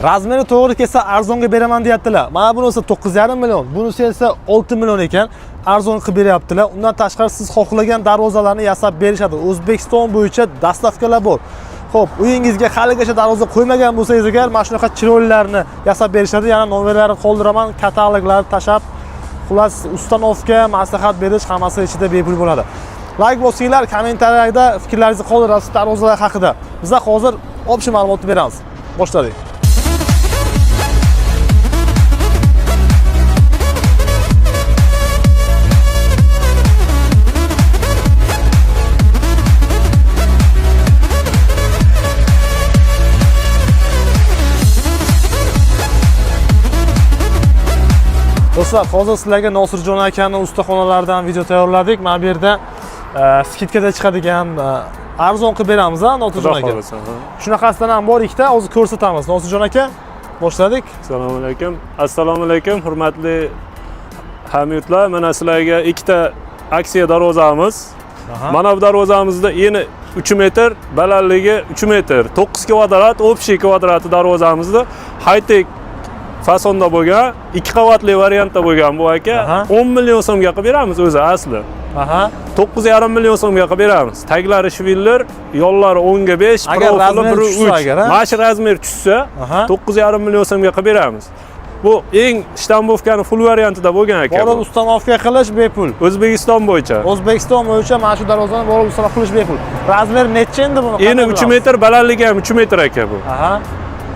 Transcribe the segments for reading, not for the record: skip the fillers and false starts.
Razmeri to'g'ri kelsa arzonga beraman deyaptilar. Mana bunisi 9,5 million, bunisi esa 6 million ekan. Arzon qilib beryaptilar. Undan tashqari siz xohlagan darvozalarni yasab berishadi. O'zbekiston bo'yicha доставка lar bor. Xo'p, uyingizga haligacha darvoza qo'ymagan bo'lsangiz agar mana shunaqa chiroylilarni yasab berishadi. Yana nomerlarini qoldiraman, kataloglarni tashlab, xullas установка, maslahat berish hammasi ichida bepul bo'ladi. Layk bosinglar, kommentariyada fikrlaringizni qoldirasiz darvozalar haqida. Biza hozir общий ma'lumotni beramiz. Boshladik. Do'stlar, hozir sizlarga Nosirjon akani ustaxonalaridan video tayyorladik. Mana bu yerda скидка da chiqadigan arzon qilib beramiz, ha, Nosirjon Xudo aka. xohlasa. Ha. Shunaqasidan ham bor ikkita, hozir ko'rsatamiz. Nosirjon aka, boshladik. Assalomu alaykum. Assalomu alaykum, hurmatli hamyurtlar. Mana sizlarga ikkita aksiya darvozamiz. Mana bu darvozamizda eni 3 metr, balandligi 3 metr, 9 kvadrat, общий kvadrati darvozamizda high-tech fasonda bo'lgan, ikki qavatli variantda bo'lgan bu aka. 10 million so'mga qilib beramiz o'zi asli. 9,5 million so'mga qilib beramiz. Taglari швеллер, yonlari 10 ga 5, Agar profili razmer 1 tushsa 3. agar, ha? Mana shu razmer tushsa, 9,5 million so'mga qilib beramiz. Bu eng штамбовка ni full variantida bo'lgan aka. Borib Bu. установка qilish bepul. O'zbekiston bo'yicha. O'zbekiston bo'yicha mana shu darvozani borib установка qilish bepul. Razmer necha endi buni? Eni Qanday 3 bilamiz? metr, balandligi ham 3 metr aka bu.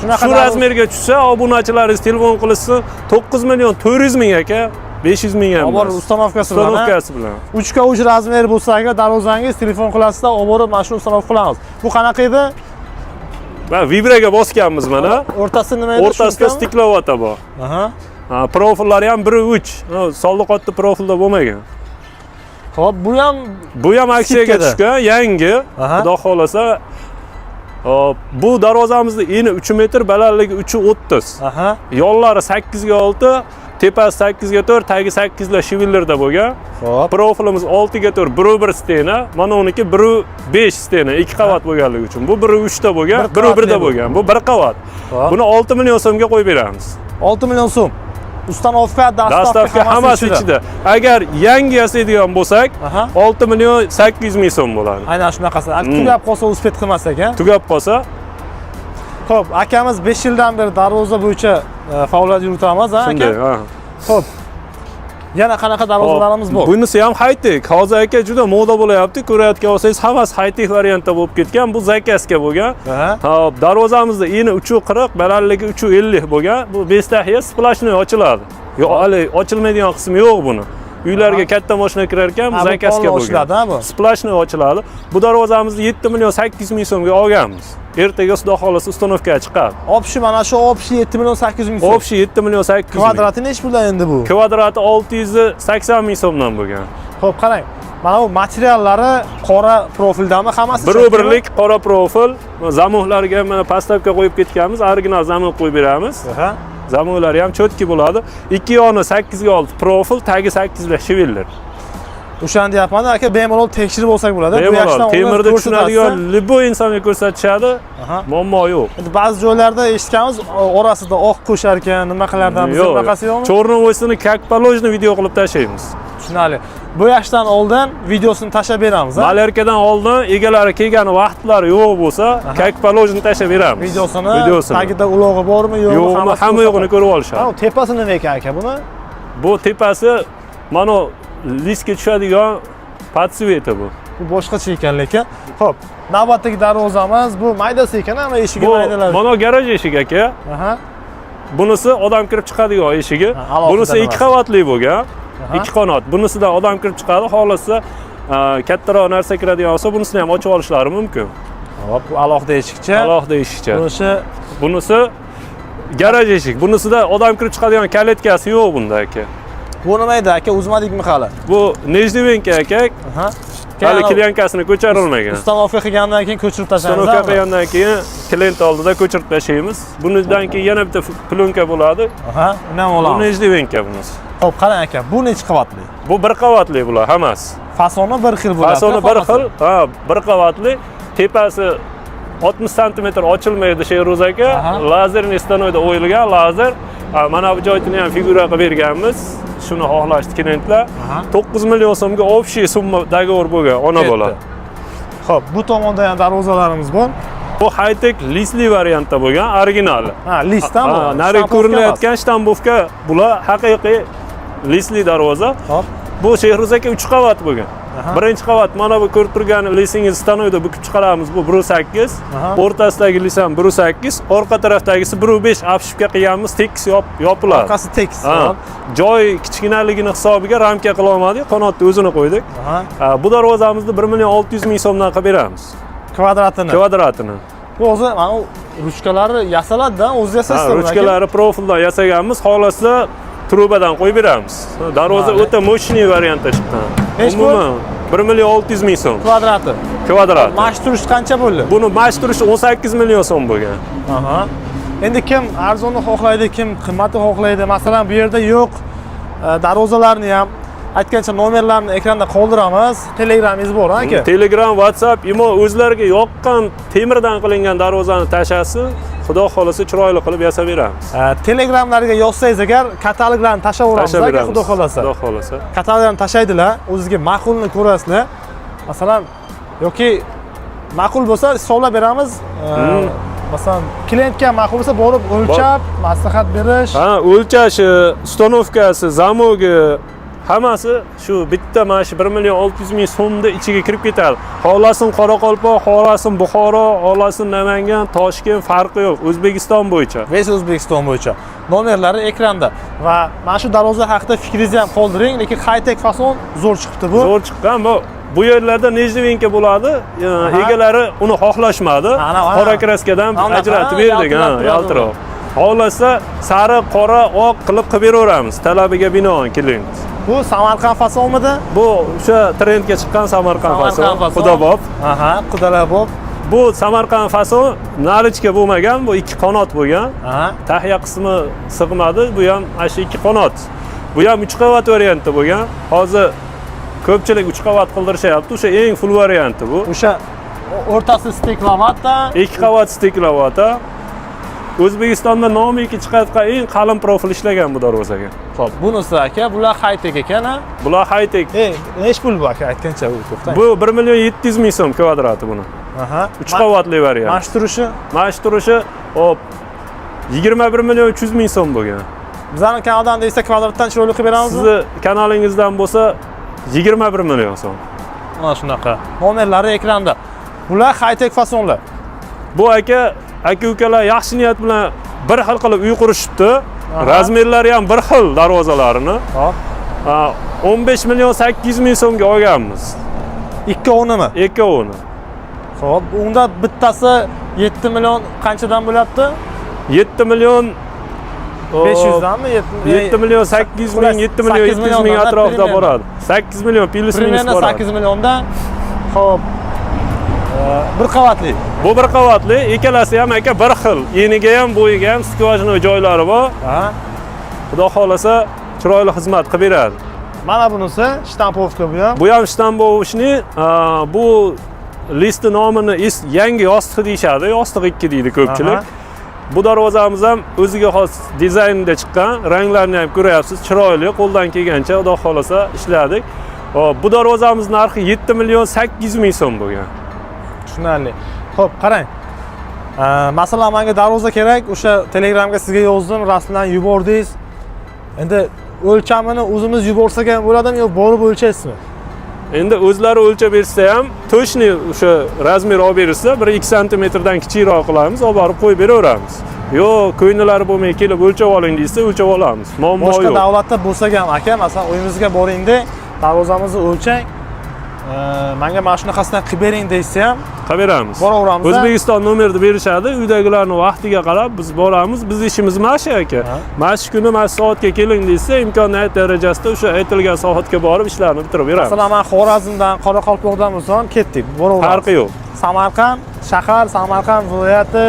Shunaqa Shu razmerga tushsa, obunachilaringiz telefon qilishsin, 9 million 400 ming aka, 500 ming ham. Olib borib emas. установка si bilan. Ha? Установка si bilan. 3 ga 3 razmer bo'lsa agar darvozangiz telefon qilasizda, olib borib mana shuni установка qilamiz. Bu qanaqa edi? Va vibraga bosganmiz mana. O'rtasida nima edi? O'rtasida Шумка mi? стекловата bor. Ha, profillari ham 1.3. Solliqotda profilda bo'lmagan. Xo'p, bu ham Bu ham aksiyaga Скидка da. tushgan, yangi. Xudo xohlasa. Hop, bu darvozamizni eni 3 metr, balandligi 3.30. Yonlari 8 ga 6, tepasi 8 ga 4, tagi 8 la швеллер da bo'lgan. Profilimiz 6 ga 4, 1.1 стена, mana uniki 1.5 стена, ikki qavat bo'lganligi uchun. Bu 1.3 ta bo'lgan, Bir qavatli 1.1 da bu. bo'lgan. Bu bir qavat. Buni 6 million so'mga qo'yib beramiz. 6 million so'm. Установка, доставка Доставка hammasi ichida. Agar yangi yasaydigan bo'lsak, 6 million 800 ming so'm bo'ladi. Aynan shunaqasi. Tugab qolsa успеть qilmasak, ha? Tugab qolsa, Xo'p, akamiz 5 yildan beri darvoza bo'yicha faoliyat yuritamiz, ha aka? Shunday, ha. Xo'p. Yana qanaqa darvozalarimiz bor? Bunisi ham high-tech. Hozir aka juda moda bo'layapti. Ko'rayotgan bo'lsangiz, hammasi high-tech variantda bo'lib ketgan. Bu заказ ga bo'lgan. Hop, darvozamizda eni 3.40, balandligi 3.50 bo'lgan. Bu бестахия сплошной ochiladi. Yo'q, hali ochilmaydigan qismi yo'q buni. Uylarga katta mashina kirar ekan, bu Ha, bu заказ ga polni bo'lgan. ochiladi, ha bu? Сплошной ochiladi. Bu darvozamizni 7 million 800 ming so'mga olganmiz. Ertaga xudo xohlasa установка ga chiqadi. Общий mana shu общий 7 million 800 ming so'm. Общий 7 million 800 ming. Kvadrati nechi puldan endi bu? Kvadrati 680 ming so'mdan bo'lgan. Xo'p, qarang. Mana bu materiallari qora profildami hammasi? Bir birlik qora profil, замок larga mana поставка qo'yib ketganmiz, original замок qo'yib beramiz. Замок lari ham чётки bo'ladi. Ikki yoni 8 ga 6 profil, tagi 8 ga швеллер. O'shani deyapman aka, bemalol tekshirib olsak bo'ladi. Bu Bemalol yoshdan oldin temirni ko'rsatasiz. tushunadigan любой insonga ko'rsatishadi. Muammo yo'q. Endi ba'zi joylarda eshitganmiz, orasida oq qo'shar ekan, nima qilardan, bizda bunaqasi yo'qmi? Черновой sini как положено video qilib tashlaymiz. Tushunarli. Bo'yashdan oldin videosini tashlab beramiz, ha? Малярка dan oldin egalari kelgani vaqtlari yo'q bo'lsa, как положено tashlab beramiz. Videosini, Videosini. tagida ulog'i bormi, yo'qmi, Yo'qmi, hammasini hamma yo'g'ini ko'rsatadi. ko'rib olishadi. Ha, tepasi nima ekan aka buni? Bu tepasi mana listga tushadigan подсвет i bu. Bu boshqacha ekan lekin. Xo'p, navbatdagi darvozamiz bu maydasi ekan, ama eshigi Bu maydalar. mana garaj eshigi aka. Bunisi odam kirib chiqadigan eshigi. Alohida Bunisi ikki nimasi. qavatli bo'lgan. Ikki qanot. Bunisidan odam kirib chiqadi, xohlasa kattaroq narsa kiradigan bo'lsa, bunisini ham ochib olishlari mumkin. Hop, bu alohida eshikcha. Alohida eshikcha. Bunisi Bunisi garaj eshik. Bunisida odam kirib chiqadigan калитка si yo'q bunda aka. Bu nima edi aka, uzmadikmi hali? Bu неждивенка aka. Hali клеёнка sini ko'charilmagan. Установка qilgandan keyin ko'chirib tashlaymiz. Установка qilgandan keyin klient oldida ko'chirib tashlaymiz. Bunidan keyin yana bitta plyonka bo'ladi. Uni ham Bu olamiz. неждивенка bunisi. Xo'p, qarang aka, bu nechi qavatli? Bu bir qavatli bular hammasi. Fasoni bir xil bo'ladi. Fasoni bir xil, ha, bir qavatli. Tepasi 60 santimetr ochilmaydi, Shehruz aka. Лазерный станок da o'yilgan lazer. Mana bu joyini ham figura qilib berganmiz. Shuni xohlashdi klientlar. 9 million so'mga общий summa договор bo'lgan ona bola. Xo'p, bu tomonda ham darvozalarimiz bor. Bu high-tech лист li variantda bo'lgan, originali. Ha, лист dan bu. Ha, nari Штамповка emas. ko'rinayotgan штамповка, bular haqiqiy лист li darvoza. Bu, Shehruz aka, 3 qavat bo'lgan. Birinchi qavat mana bu ko'rib turgan лист ingiz, станок da bukib chiqaramiz, bu 1.8. O'rtasidagi лист ham 1.8, orqa tarafdagisi 1.5, обшивка qilganmiz, tekis yopiladi. Orqasi tekis. Ha, joy kichkinaligini hisobiga ramka qila olmadik, qanotni o'zini qo'ydik. Ha, bu darvozamizni 1 million 600 ming so'mdan qilib beramiz. Kvadratini. Kvadratini. Bu o'zi mana u ruchkalari yasaladi-da, o'zi Ha, yasaysizlar buni, aka? Ruchkalari profildan yasaganmiz, xohlasa trubadan qo'yib beramiz. Darvoza Mayli. o'ta мощный variantda chiqqan. Nechi pul? Umuman 1 million 600 ming so'm Kvadrati. Kvadrati. Mana shu turish qancha bo'ldi? Buni mash turishi 18 million so'm bo'lgan. Endi kim arzonni xohlaydi, kim qimmatni xohlaydi. Masalan, bu yerda yo'q darvozalarni ham aytgancha nomerlarni ekranda qoldiramiz. Telegramingiz bor, aka? Telegram, WhatsApp, Imo, o'zlariga yoqqan temirdan qilingan darvozani tashlasin, Xudo xohlasa chiroyli qilib yasab beramiz. Telegramlarga yozsangiz agar, kataloglarni tashlayveramiz Tashlab aka, beramiz. xudo xohlasa. Xudo xohlasa. Kataloglarni tashlaydilar, o'zizga ma'qulni ko'rasizlar. Masalan, yoki ma'qul bo'lsa hisoblab beramiz. Masalan, klientga ma'qul bo'lsa borib o'lchab, maslahat berish. Ha, o'lchashi, установка si, замок i hammasi shu bitta mana shu 1 million 600 ming so'mni ichiga kirib ketadi. Xohlasin Qoraqalpoq, xohlasin Buxoro, xohlasin Namangan, Toshkent, farqi yo'q, O'zbekiston bo'yicha. Весь O'zbekiston bo'yicha. Nomerlari ekranda va mana shu darvoza haqida fikringizni ham qoldiring, lekin high-tech fason zo'r chiqibdi bu. Zo'r chiqqan bu. Bu yerlarda нержавейка bo'ladi. Egalari uni xohlashmadi. Ana, ana. Qora краска dan Anaqa, ajratib berdik, ha, yaltirab turadi. Yaltiroq. Xohlasa sariq, qora, oq qilib qilib beraveramiz. Talabiga binoan klient. Bu Samarqand fasonmidi? Bu o'sha trendga chiqqan Samarqand fason, Samarqand fason. Xudobob. Aha, qudalar. Bu Samarqand fason наличка bo'lmagan, bu ikki qanot bo'lgan. Tahya qismi sig'madi, bu ham mana shu ikki qanot. Bu ham uch qavat variantda bo'lgan. Hozir ko'pchilik uch qavat qildirishyapti, o'sha eng full varianti bu. O'sha o'rtasi стекловата. Ikki qavat стекловата. O'zbekistonda nomi ikki chiqayotgan eng qalin profil ishlagan bu darvozaga. Xo'p, bunisi aka, bular high-tech ekan, ha? Bular high-tech. Ey, nechi pul bu aka, aytgancha u to'xtang. Bu 1 million 700 ming so'm kvadrati buni. Uch qavatli variant. Mana shu turishi Mana shu turishi, hop, 21 million 300 ming so'm bo'lgan. Bizlarning kanaldan desa kvadratdan chiroyli qilib beramizmi? Sizni kanalingizdan bo'lsa 21 million so'm. Mana shunaqa. Nomerlari ekranda. Bular high-tech fasonlar. Bu aka aka ukalar yaxshi niyat bilan bir xil qilib uy qurishibdi. Размер lari ham bir xil darvozalarini. Ha, 15 million 800 ming so'mga olganmiz. Ikkovunimi? Ikkovini. Xo'p, unda bittasi 7 million qanchadan bo'lyapti? 7 million 500 danmi? 7 million 800 ming, 7 million 8 700 ming milliondan atrofida примерно. Boradi. 8 million плюс минус Примерно boradi. 8 milliondan. Xo'p. Bir qavatli. Bu bir qavatli, ikkalasi ham aka bir xil. Eniga ham, bo'yiga ham сквозной joylari bor. Xudo xohlasa chiroyli xizmat qilib beradi. Mana bunisi штамповка bu ham. Bu ham штамповочный, bu лист i nomini yangi yostiq deyishadi, yostiq 2 deydi ko'pchilik. Bu darvozamiz ham o'ziga xos dizaynda chiqqan, ranglarini ham ko'ryapsiz, chiroyli, qo'ldan kelgancha Xudo xohlasa ishladik. Hop, bu darvozamiz narxi 7 million 800 ming so'm bo'lgan. Tushunarli. Xo'p, qarang. Masalan, menga darvoza kerak, o'sha Telegramga sizga yozdim, rasmlarni yubordingiz. Endi o'lchamini o'zimiz yuborsak ham bo'ladimi yo borib o'lchaysizmi? Endi o'zlari o'lchab bersa ham, точный o'sha размер olib berilsa, 1-2 santimetrdan kichikroq qilamiz, olib borib qo'yib beraveramiz. Yo'q, ko'ynilari bo'lmay kelib o'lchab oling desa, o'lchab olamiz. Muammo Boshqa yo'q. Davlatda bo'lsak ham aka, masalan, uyimizga boringda, darvozamizni o'lchang. Menga mana shunaqasidan qilib bering desa ham Qilib beramiz. Boraveramiz, a? O'zbekiston nomerni berishadi, uydagilarni vaqtiga qarab biz boramiz. Biz ishimiz mana shu aka. Mana shu kuni mana shu soatga keling desa, imkoniyat darajasida o'sha aytilgan soatga borib ishlarni bitirib beramiz. Masalan, men Xorazmdan, Qoraqalpoqdan bo'lsam, ketdik, boraveramiz. Farqi yo'q. Samarqand shahar, Samarqand viloyati,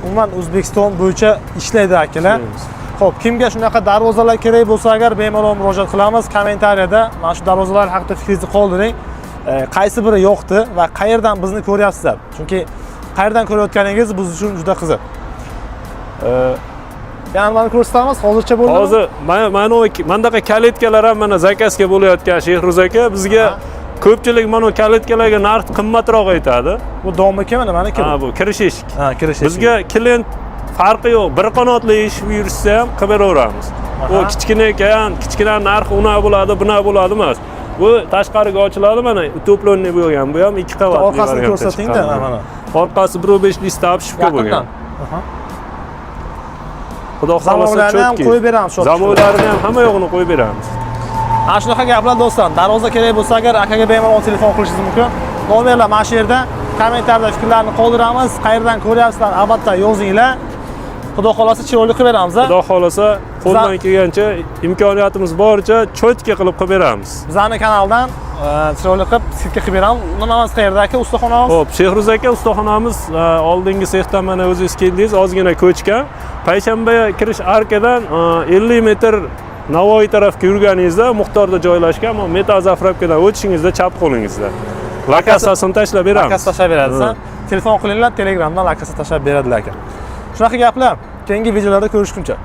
umuman O'zbekiston bo'yicha ishlaydi akalar. Ishlaymiz. Xo'p, kimga shunaqa darvozalar kerak bo'lsa agar, bemalol murojaat qilamiz. Kommentariyada mana shu darvozalar haqida fikringizni qoldiring. Qaysi biri yoqdi va qayerdan bizni ko'ryapsizlar? Chunki Qayerdan ko'rayotganingiz biz uchun juda qiziq. Yana nimani ko'rsatamiz? Hozircha bo'ldimi? Hozir mana mandaqa калитка lar ham mana заказ ga bo'layotgan, Shehruz aka. Bizga ko'pchilik mana bu калитка larga narx qimmatroq aytadi. Bu дом nikimi, nimaniki Ha, bu? Bu kirish eshik. Ha, kirish eshigi. Bizga klient farqi yo'q, bir qanotli eshik buyursa ham qilib beraveramiz. U kichkina ekan, kichkina, narxi unaqa bo'ladi, bunaqa bo'ladi emas. Bu tashqariga ochiladi, mana утепленный bo'lgan. Bu ham ikki qavatli Orqasini variantda ko'rsating-da, chiqqan. mana. Orqasi 1,5 лист обшивка bo'lgan. Yaqindan. Aha. Xudo xohlasa, Замок larni ham чётко. Qo'yib beramiz. Замок larini ham, hamma yo'g'ini qo'yib beramiz. Ana shunaqa gaplar, do'stlar. Darvoza kerak bo'lsa agar, akaga bemalol telefon qilishingiz mumkin. Nomerlar mana shu yerda. Kommentariyada fikrlarni qoldiramiz. Qayerdan ko'ryapsizlar, albatta yozinglar. Xudo xohlasa, chiroyli qilib beramiz, a? Xudo xohlasa, qo'ldan kelgancha, imkoniyatimiz boricha чётко qilib qilib beramiz. Bizlarning kanaldan chiroyli qilib скидка qilib beramiz. Nimamiz qayerda, aka, ustaxonamiz? Xo'p, Shehruz aka, ustaxonamiz oldingi sexdan mana o'zingiz keldingiz, ozgina ko'chgan. Payshanba kirish arkadan 50 metr Navoiy tarafga yurganingizda Muxtorda joylashgan, bu metall заправка dan o'tishingizda chap qo'lingizda. Lokatsiyasini tashlab beramiz. Lokatsiya tashlab beradi. Telefon qilinglar, Telegramdan lokatsiya tashlab beradilar, aka. Shunaqa gaplar. Keyingi videolarda ko'rishguncha.